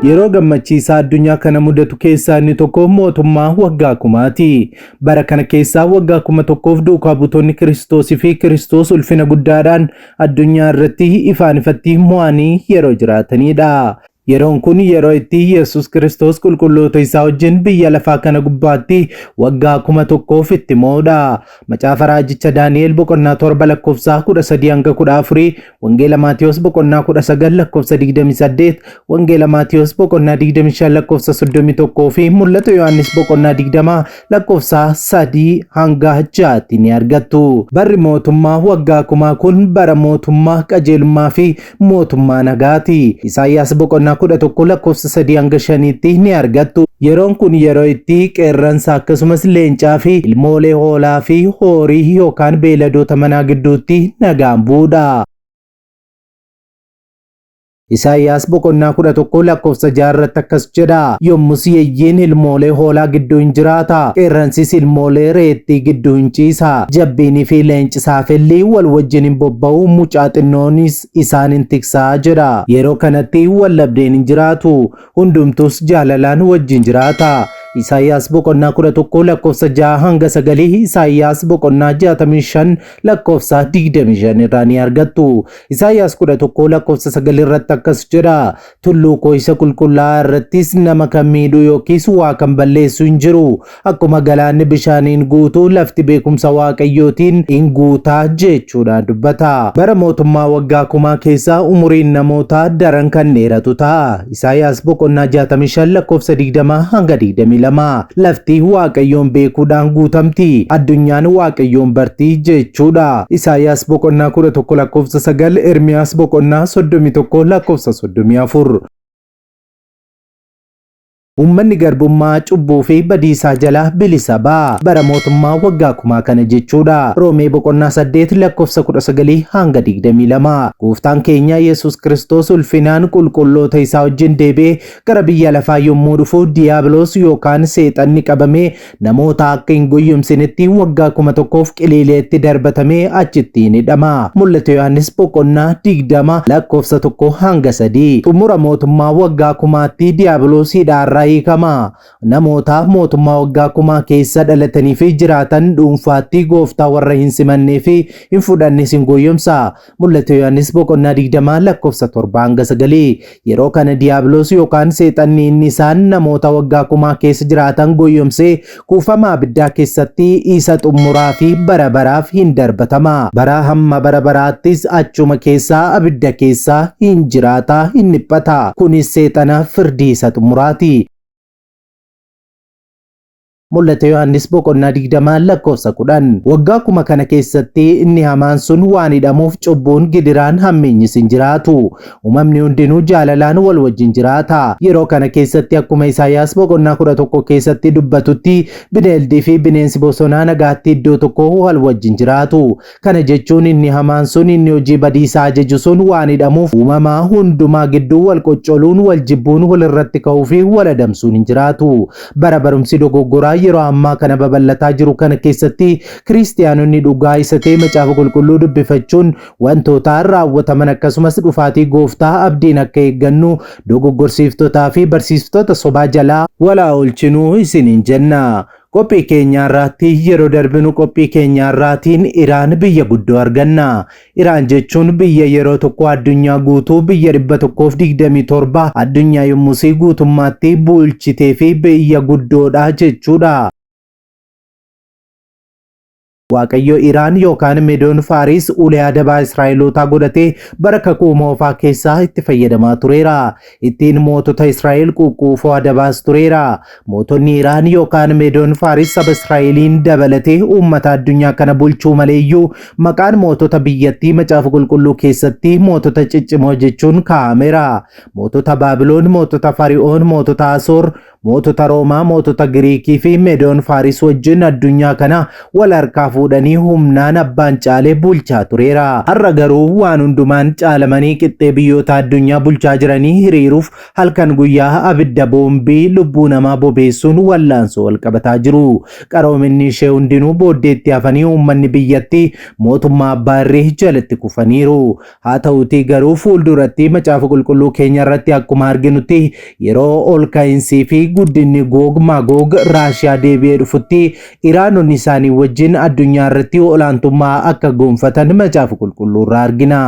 Yeroo gammachiisaa addunyaa kana mudatu keessaa inni tokko mootummaa waggaa kumaati. Bara kana keessaa waggaa 1000f duukaa buutonni Kiristoosii fi Kiristoos ulfina guddaadhaan addunyaa irratti ifaan ifatti mo'anii yeroo jiraatanidha. Yeroon kun yeroo itti Yesus Kiristoos qulqulloota isaa wajjin biyya lafaa kana gubbaatti waggaa 1000f itti mo'udha. Macaafa Raajicha Daani'el boqonnaa 7 lakkoofsa 13 hanga 14, Wangeela Maatiyos boqonnaa 19 lakkoofsa 28, Wangeela Maatiyos boqonnaa 25 lakkoofsa 31 fi Mul'ata Yohaannis boqonnaa 20 lakkoofsa 3 hanga 6tti ni argattu. Barri mootummaa waggaa kumaa kun bara mootummaa qajeelummaa fi mootummaa nagaati. Isaayyaas boqonnaa 11 lakkoofsa 3 hanga 5tti ni argattu. Yeroon kun yeroo itti qeerransa akkasumas leencaa fi ilmoolee hoolaa fi horii yookaan beeyladoota manaa gidduutti nagaan bu'uudha. Isaayyaas boqonnaa 11 lakkoofsa 6 irratti akkas jedha. Yommus yeyyiin ilmoolee hoolaa gidduu hin jiraata, qeerransis ilmoolee reettii gidduu hin ciisa. Jabbiinii fi leenci saafelli wal wajjin hin bobba'u, mucaa xinnoonis isaan hin tiksa jedha. Yeroo kanatti wal dhabdeen hin jiraatu. Hundumtus jaalalaan wajjin jiraata. Isaayyaas boqonnaa 11 lakkoofsa 6 hanga 9, Isaayyaas boqonnaa 65 lakkoofsa 25 irraa ni argattu. Isaayyaas 11 lakkoofsa 9 irratti akkas jedha. Tulluu koo isa qulqullaa'aa irrattis nama kan miidhu yookiis waa kan balleessu hin jiru. Akkuma galaanni bishaaniin guutu lafti beekumsa Waaqayyootiin in guuta jechuudhaan dubbata. Bara mootummaa waggaa kumaa keessa umuriin namootaa daran kan dheeratu ta'a. Isaayaas boqonnaa 65 lakkoofsa 20 hanga 22. Lafti Waaqayyoon beekuudhaan guutamti. Addunyaan Waaqayyoon barti jechuudha. Isaayaas boqonnaa 11 lakkoofsa 9, Ermiyaas boqonnaa 31 lakkoofsa 34. Uummanni garbummaa, cubbuu fi badiisaa jalaa bilisa ba'a. Bara mootummaa waggaa kumaa kana jechuudha. Roomee boqonnaa 8 lakkoofsa 19 hanga 22. Gooftaan keenya Yesuus Kiristoos ulfinaan qulqulloota isaa wajjin deebi'ee gara biyya lafaa yommuu dhufu Diyaabiloos yookaan seexanni qabamee namoota akka hin goyyomsinetti waggaa 1000f qiliileetti darbatamee achitti hin hidhama. Mul'ata Yohaannis boqonnaa 20 lakkoofsa 1 hanga 3. Xumura mootummaa waggaa kumaatti Diyaabiloos hidhaarraa hiikama. Namoota mootummaa waggaa kumaa keessa dhalatanii fi jiraatan dhuunfaatti gooftaa warra hin simannee fi hin fudhannes hin goyyomsa. Mul'ata Yohaannis boqonnaa 20 lakkoofsa 7 hanga 9. Yeroo kana Diyaabiloos yookaan seexanni inni isaan namoota waggaa kumaa keessa jiraatan goyyomsee kuufama abiddaa keessatti isa xumuraa fi bara baraaf hin darbatama. Bara hamma bara baraattis achuma keessaa abidda keessa hin jiraata, hin dhiphata. Kunis seexana firdii isa xumuraati. Mul'ata Yohaannis boqonnaa 20 lakkoofsa 10. Waggaa kuma kana keessatti inni hamaan sun waan hidhamuuf cubbuun, gidiraan, hammeenyis hin jiraatu. Uumamni hundinuu jaalalaan wal wajjin jiraata. Yeroo kana keessatti akkuma Isaayaas boqonnaa 11 keessatti dubbatutti bineeldii fi bineensi bosonaa nagaatti iddoo tokko wal wajjin jiraatu. Kana jechuun inni hamaan sun inni hojii badiisaa ajaju sun waan hidhamuuf uumama hundumaa gidduu wal qoccoluun, wal jibbuun, wal irratti ka'uu fi wal adamsuun hin jiraatu. Bara barumsi dogoggoraa yeroo ammaa kana babal'ataa jiru kana keessatti Kiristiyaanonni dhugaa isa ta'e Macaafa Qulqulluu dubbifachuun wantoota raawwataman akkasumas dhufaatii Gooftaa abdiin akka eeggannu dogoggorsiiftotaa fi barsiiftota sobaa jalaa wal haa oolchinu isiniin jenna. Qophii keenya har'aatti yeroo darbinu qophii keenya har'aatiin Iraan biyya guddoo arganna. Iraan jechuun biyya yeroo tokko addunyaa guutuu biyya 127 addunyaa yommusii guutummaatti bulchitee fi biyya guddoodha jechuudha. Waaqayyo Iraan yookaan Medoon Faaris ulee adabaa Israa'elootaa godhatee bara kakuu moofaa keessaa itti fayyadamaa tureera. Ittiin mootota Israa'el quuqquufoo adabaas tureera. Mootonni Iraan yookaan Medoon Faaris saba Israa'eliin dabalatee uummata addunyaa kana bulchuu maleeyyuu maqaan mootota biyyattii Macaafa Qulqulluu keessatti mootota ciccimoo jechuun kaa'ameera. Mootota Baabiloon, mootota Fari'oon, mootota Asoor, Mootota Roomaa, mootota Giriikii fi Medoon Faaris wajjin addunyaa kana wal harkaa fuudhanii humnaan abbaan caalee bulchaa tureera. Har'a garuu waan hundumaan caalamanii qixxee biyyoota addunyaa bulchaa jiranii hiriiruuf halkan guyyaa abidda boombii lubbuu namaa bobeessuun wallaansoo wal qabataa jiru. Qaroominni ishee hundinuu booddeetti hafanii uummanni biyyattii mootummaa abbaa irree jalatti kufaniiru. Haa ta'uutii garuu fuulduratti macaafa qulqulluu keenya irratti akkuma arginutti yeroo ol ka'insii fi guddinni Goog Magoog Raashiyaa deebi'ee dhufutti Iraanonni isaanii wajjin addunyaa irratti olaantummaa akka gonfatan macaafa qulqulluu irraa argina.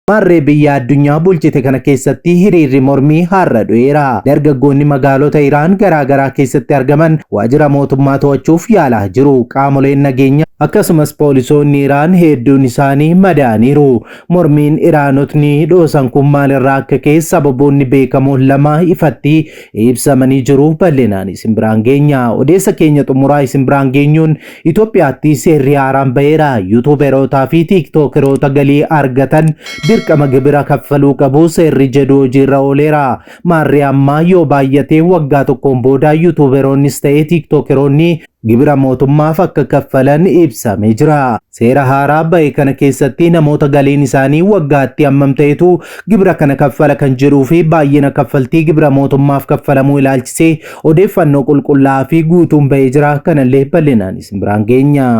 Maarree biyya addunyaa bulchite kana keessatti hiriirri mormii har'a dhu'eera. Dargaggoonni magaalota Iraan garaa garaa keessatti argaman waajjira mootummaa to'achuuf yaalaa jiru. Qaamoleen nageenya akkasumas poolisoonni Iraan hedduun isaanii madaaniiru. Mormiin Iraanotni dhoosan kun maalirraa akka ka'e sababoonni beekamoon lama ifatti ibsamanii jiru. Bal'inaan isin biraan geenya. Odeessa keenya xumuraa isin biraan geenyuun Itoophiyaatti seerri haaraan ba'eera. Yuutuuberootaa fi tiiktookeroota galii argatan dirqama gibira kaffaluu qabu seerri jedhu hojiirra ooleera. Maarree ammaa yoo baay'ate waggaa tokkoon booda yuutuuberoonnis ta'e tiiktookeroonni gibira mootummaaf akka kaffalan ibsamee jira. Seera haaraa ba'e kana keessatti namoota galiin isaanii waggaatti hammam ta'etu gibira kana kaffala kan jedhuu fi baay'ina kaffaltii gibira mootummaaf kaffalamuu ilaalchisee odeeffannoo qulqullaa'aa fi guutuun ba'ee jira. Kanallee bal'inaan isin biraan geenya.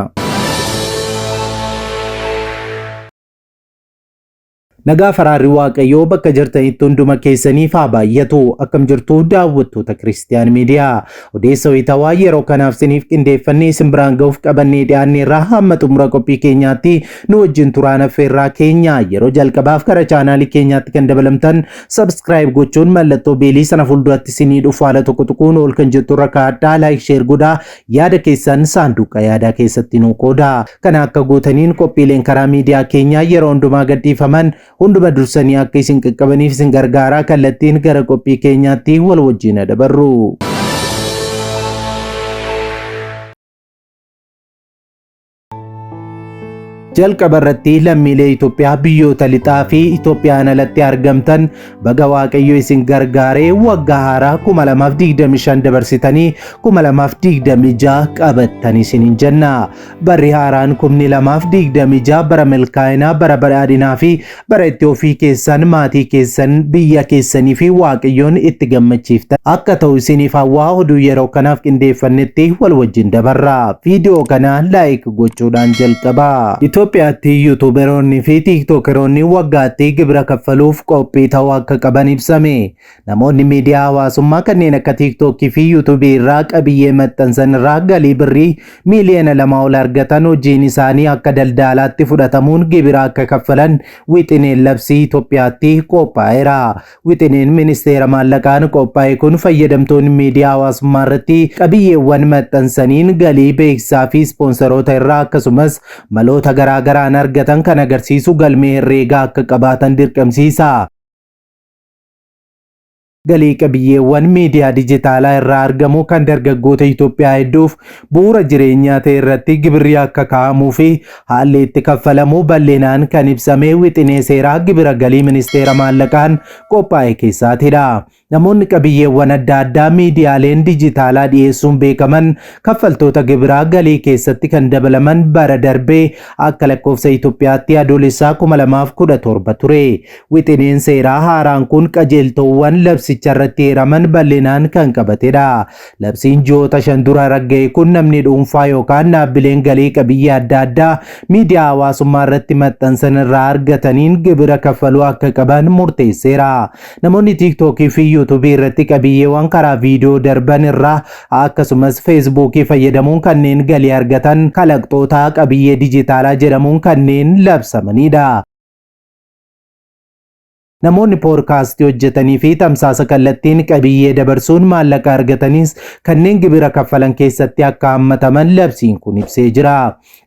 Nagaa faraarri Waaqayyoo bakka jirtanitti hunduma keessaniif haa baay'atu. Akkam jirtu daawwattoota Kiristiyaan Miidiyaa. Odeessa wayitawaa yeroo kanaaf isiniif qindeeffannee isin biraan ga'uuf qabannee dhiyaanne irraa hamma xumura qophii keenyaatti nu wajjin turaan affeerraa keenya. Yeroo jalqabaaf gara chaanaalii keenyaatti kan dabalamtan subscribe gochuun mallattoo beelii sana fuulduratti isinii dhufu haala tokko tuquun ol kan jettu irra kaa'adhaa, like, share godhaa, yaada keessan saanduqa yaadaa keessatti nuu qoodaa. Kana akka gootaniin qophiileen karaa miidiyaa keenyaa yeroo hundumaa gadhiifaman hunduma dursanii akka isin qaqqabaniif isin gargaaraa. Kallattiin gara qophii keenyaatti wal wajjin dabarru. Jalqaba irratti lammiilee Itoophiyaa biyyoota lixaa fi Itoophiyaan alatti argamtan baga Waaqayyo isin gargaaree waggaa haaraa 2025 dabarsitanii 2026 qabattan isiniin jenna. Barri haaraan 2026 bara milkaa'inaa, bara badhaadhinaa fi bara itti ofii keessan, maatii keessan, biyya keessanii fi Waaqayyoon itti gammachiiftan akka ta'u isiniif hawwaa oduu yeroo kanaaf qindeeffannetti wal wajjin dabarra. Viidiyoo kana like gochuudhaan jalqaba. Itoophiyaatti yuutuuberoonni fi tiiktookeroonni waggaatti gibira kaffaluuf qophii ta'uu akka qaban ibsame. Namoonni miidiyaa hawaasummaa kanneen akka tiiktookii fi yuutuubii irraa qabiyyee maxxansan irraa galii birrii miiliyoona 2 ol argatan hojiin isaanii akka daldaalaatti fudhatamuun gibira akka kaffalan wixineen labsii Itoophiyaatti qophaa'eera. Wixineen ministeera maallaqaan qophaa'e kun fayyadamtoonni miidiyaa hawaasummaa irratti qabiyyeewwan maxxansaniin galii beeksisaa fi ispoonsaroota irraa akkasumas maloota garaagaraan argatan kan agarsiisu galmee herreegaa akka qabaatan dirqamsiisa. Galii qabiyyeewwan miidiyaa dijitaalaa irraa argamu kan dargaggoota Itoophiyaa hedduuf bu'uura jireenyaa ta'e irratti gibirri akka kaa'amuu fi haalli itti kaffalamu bal'inaan kan ibsame wixinee seeraa gibira galii ministeera maallaqaan qophaa'e keessaatidha. Namoonni qabiyyeewwan adda addaa miidiyaaleen dijitaalaa dhiyeessuun beekaman kaffaltoota gibiraa galii keessatti kan dabalaman bara darbee akka lakkoofsa Itoophiyaatti Adoolessaa 2017 ture. Wixineen seeraa haaraan kun qajeeltoowwan labsicha irratti eeraman bal'inaan kan qabatedha. Labsiin ji'oota 5 dura ragga'e kun namni dhuunfaa yookaan dhaabbileen galii qabiyyee adda addaa miidiyaa hawaasummaa irratti maxxansan irraa argataniin gibira kaffaluu akka qaban murteesseera. Namoonni tiiktookii fi yuutuubii irratti qabiyyeewwan karaa viidiyoo darban irraa akkasumas feesbuukii fayyadamuun kanneen galii argatan kalaqxoota qabiyyee dijitaalaa jedhamuun kanneen labsamanidha. Namoonni poodkaastii hojjetanii fi tamsaasa kallattiin qabiyyee dabarsuun maallaqa argatanis kanneen gibira kaffalan keessatti akka hammataman labsiin kun ibsee jira.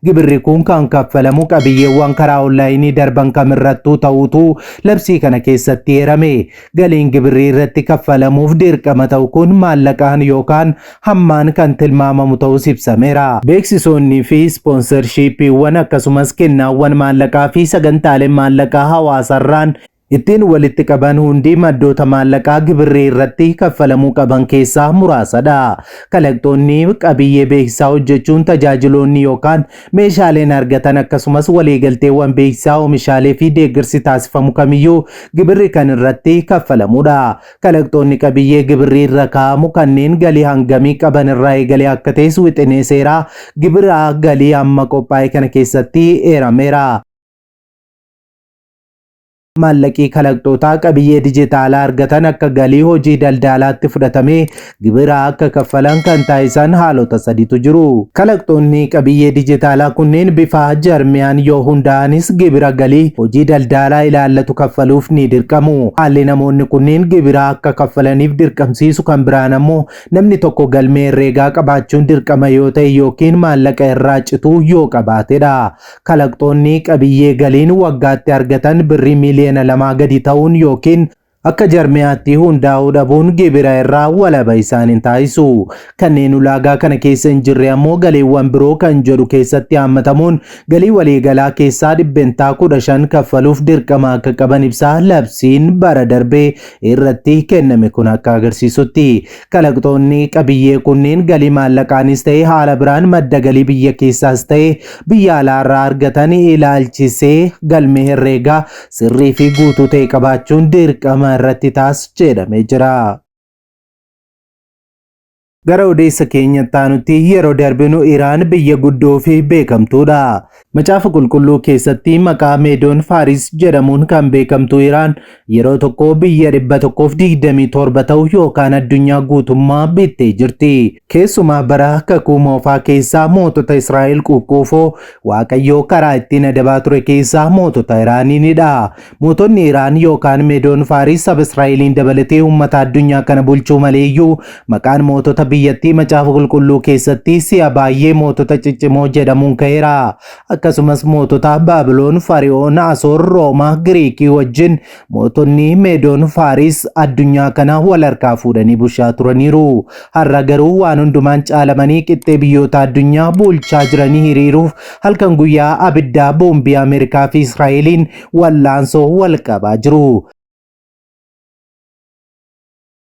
Gibirri kun kan kaffalamu qabiyyeewwan karaa onlaayinii darban kamirrattuu ta'uutu labsii kana keessatti eerame. Galiin gibirri irratti kaffalamuuf dirqama ta'u kun maallaqaan yookaan hammaan kan tilmaamamu ta'us ibsameera. Beeksisoonni fi ispoonsarshiippiiwwan akkasumas kennaawwan maallaqaa fi sagantaaleen maallaqaa hawaasarraan Ittiin walitti qaban hundi maddoota maallaqaa gibirri irratti kaffalamuu qaban keessaa muraasadha. Kalaqxoonni qabiyyee beeksisaa hojjechuun tajaajiloonni yookaan meeshaaleen argatan akkasumas waliigalteewwan beeksisaa oomishaalee fi deeggarsi taasifamu kamiyyuu gibirri kan irratti kaffalamudha. Kalaqxoonni qabiyyee gibirri irra kaa'amu kanneen galii hangamii qaban irraa eegalee akka ta'es wixinee seeraa gibira galii amma qophaa'e kana keessatti eerameera. Maallaqii kalaqxootaa qabiyyee dijitaalaa argatan akka galii hojii daldalaatti fudhatamee gibira akka kaffalan kan taasisan haalota sadiitu jiru. Kalaqxoonni qabiyyee dijitaalaa kunneen bifa jarmiyaan yoo hundaa'anis gibira galii hojii daldalaa ilaallatu kaffaluuf ni dirqamu. Haalli namoonni kunneen gibira akka kaffalaniif dirqamsiisu kan biraan ammoo namni tokko galmee herreegaa qabaachuun dirqama yoo ta'e yookiin maallaqa irraa cituu yoo qabaatedha. Kalaqxoonni qabiyyee galiin waggaatti argatan birrii miiliyoona 2 gadi ta'uun yookiin akka jarmiyaatti hundaa'uu dhabuun gibira irraa walaba isaan hin taasisu. Kanneen ulaagaa kana keessa hin jirre ammoo galiiwwan biroo kan jedhu keessatti hammatamuun galii waliigalaa keessaa 15% kaffaluuf dirqama akka qaban ibsaa labsiin bara darbee irratti kenname kun akka agarsiisutti. Kalaqxoonni qabiyyee kunneen galii maallaqaanis ta'e haala biraan madda galii biyya keessaas ta'e biyya alaarraa argatan ilaalchisee galmee herreegaa sirrii fi guutuu ta'e qabaachuun dirqama irratti taas jedhamee jira. Gara odeessa keenyatti aanutti yeroo darbinu Iraan biyya guddoo fi beekamtuudha. Macaafa Qulqulluu keessatti maqaa Meedoon Faaris jedhamuun kan beekamtu Iraan yeroo tokko biyya 127 ta'u yookaan addunyaa guutummaa bittee jirti. Keessumaa bara kakuu moofaa keessaa mootota Israa'el quuqqoofoo Waaqayyoo karaa ittiin adabaa ture keessaa mootota Iraaniinidha. Mootonni Iraan yookaan Meedoon Faaris saba Israa'eliin dabalatee uummata addunyaa kana bulchuu maleeyyuu maqaan mootota biyyattii Macaafa Qulqulluu keessatti si'a baay'ee mootota ciccimoo jedhamuun ka'eera. Akkasumas mootota Baabiloon, Fari'oon, Asoor, Roomaa, Giriikii wajjin mootonni Meedoon Faaris addunyaa kana wal harkaa fuudhanii bulchaa turaniiru. Har'a garuu waan hundumaan caalamanii qixxee biyyoota addunyaa bulchaa jiranii hiriiruuf halkan guyyaa abiddaa boombii Ameerikaa fi Israa'eliin wallaansoo wal qabaa jiru.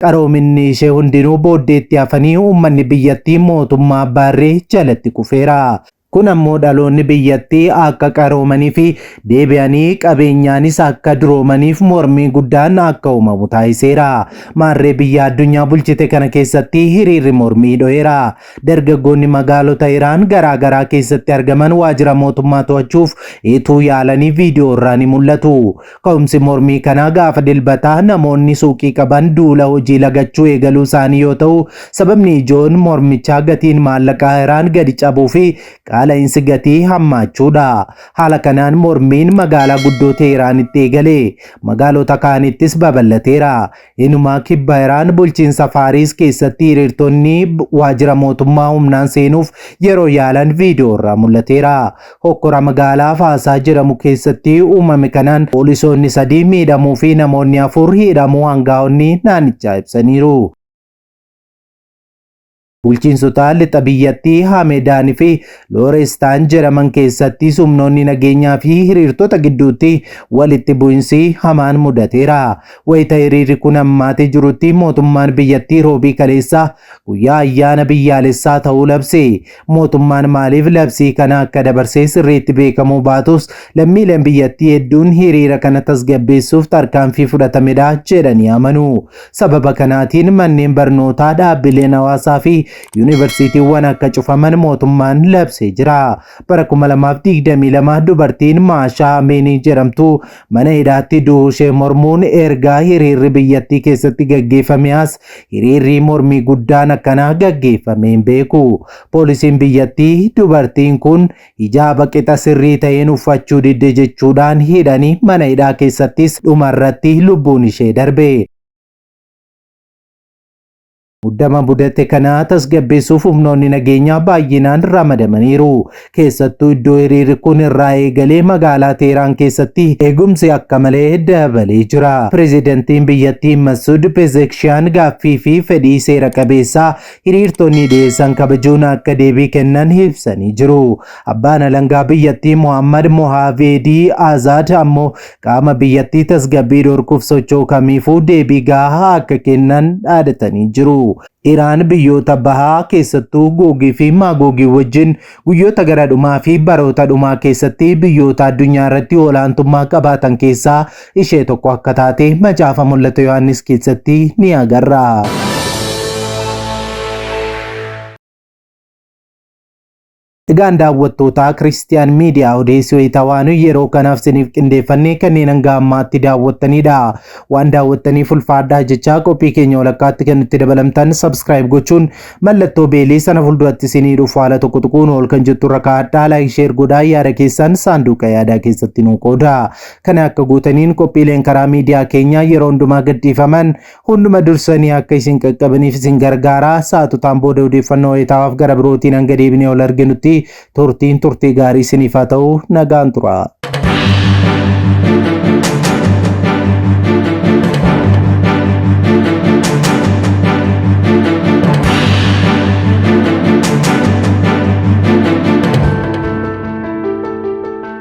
Qaroominni ishee hundinuu booddeetti hafanii uummanni biyyattii mootummaa abbaa irree jalatti kufeera. Kun ammoo dhaloonni biyyattii akka qaroomanii fi deebi'anii qabeenyaanis akka duroomaniif mormii guddaan akka uumamu taasiseera. Maarree biyya addunyaa bulchite kana keessatti hiriirri mormii dho'eera. Dargaggoonni magaalota Iraan garaa garaa keessatti argaman waajjira mootummaa to'achuuf ituu yaalanii viidiyoo irraa ni mul'atu. Ka'umsi mormii kanaa gaafa Dilbataa namoonni suuqii qaban duula hojii lagachuu eegaluu isaanii yoo ta'u, sababni ijoon mormichaa gatiin maallaqaa Iraan gadi cabuu fi qaala'insi gatii hammaachuudha. Haala kanaan mormiin magaalaa guddoo Teehiraanitti eegale magaalota kaanittis babal'ateera. Inumaa kibba Iraan bulchiinsa Faariis keessatti hiriirtonni waajjira mootummaa humnaan seenuuf yeroo yaalan viidiyoo irraa mul'ateera. Hokkora magaalaa Faasaa jedhamu keessatti uumame kanaan poolisoonni 3 miidhamuu fi namoonni 4 hidhamuu aangaa'onni naannichaa ibsaniiru. Bulchiinsota lixa biyyattii Hamedaan fi Loorestaan jedhaman keessattis humnoonni nageenyaa fi hiriirtota gidduutti walitti bu'insi hamaan mudateera. Wayita hiriirri kun hammaatee jirutti mootummaan biyyattii Roobii kaleessaa guyyaa ayyaana biyyaalessaa ta'uu labse. Mootummaan maaliif labsii kana akka dabarsee sirriitti beekamuu baatus lammiileen biyyattii hedduun hiriira kana tasgabbeessuuf tarkaanfii fudhatamedha jedhanii amanu. Sababa kanaatiin manneen barnootaa, dhaabbileen hawaasaa fi yuunivarsiitiiwwan akka cufaman mootummaan labsee jira. Bara 2022 dubartiin Maashaa Ameenii jedhamtu mana hidhaatti du'uu ishee mormuun erga hiriirri biyyattii keessatti gaggeeffame as hiriirri mormii guddaan akkanaa gaggeeffamee hin beeku. Poolisiin biyyattii dubartiin kun hijaaba qixa sirrii ta'een uffachuu didde jechuudhaan hidhanii mana hidhaa keessattis dhumarratti lubbuun ishee darbe. Muddama mudate kana tasgabbeessuuf humnoonni nageenyaa baay'inaan ramadamaniiru. Keessattuu iddoo hiriirri kun irraa eegalee magaalaa Teeraan keessatti eegumsi akka malee dabalee jira. Pireezidantiin biyyattii Masuud Pezeshkian gaaffii fi fedhii seera qabeessaa hiriirtonni dhiyeessan kabajuun akka deebii kennan ibsanii jiru. Abbaan alangaa biyyattii Mohammad Mohaveedii Azaad ammoo qaama biyyattii tasgabbii dhorkuuf socho'u kamiifuu deebii gahaa akka kennan dhaadatanii jiru. Iraan biyyoota bahaa keessattuu Googii fi Maagoogii wajjin guyyoota gara dhumaa fi baroota dhumaa keessatti biyyoota addunyaa irratti olaantummaa qabaatan keessaa ishee tokko akka taate Macaafa Mul'ata Yohaannis keessatti ni agarra. Egaan daawwattootaa Kiristiyaan Miidiyaa odeessii wayitaawaa nuyi yeroo kanaaf isiniif qindeeffannee kanneen hanga ammaatti daawwattanidha. Waan daawwattaniif ulfaadhaa jechaa qophii keenya walakkaatti kan itti dabalamtan subscribe gochuun mallattoo beelii sana fuulduratti isinii dhufu haala tokko tuquun ol kan jettu irra kaa'adhaa like share godhaa yaada keessan saanduqa yaadaa keessatti nuu qooda. Kana akka gootaniin qophiileen karaa miidiyaa keenyaa yeroo hundumaa gadhiifaman hunduma dursanii akka isin qaqqabaniif isin gargaara. Sa'aatotaan booda odeeffannoo wayitaawaaf gara birootiin hanga deebinee ol arginutti turtiin turtii gaarii isiniif haa ta'u nagaan tura.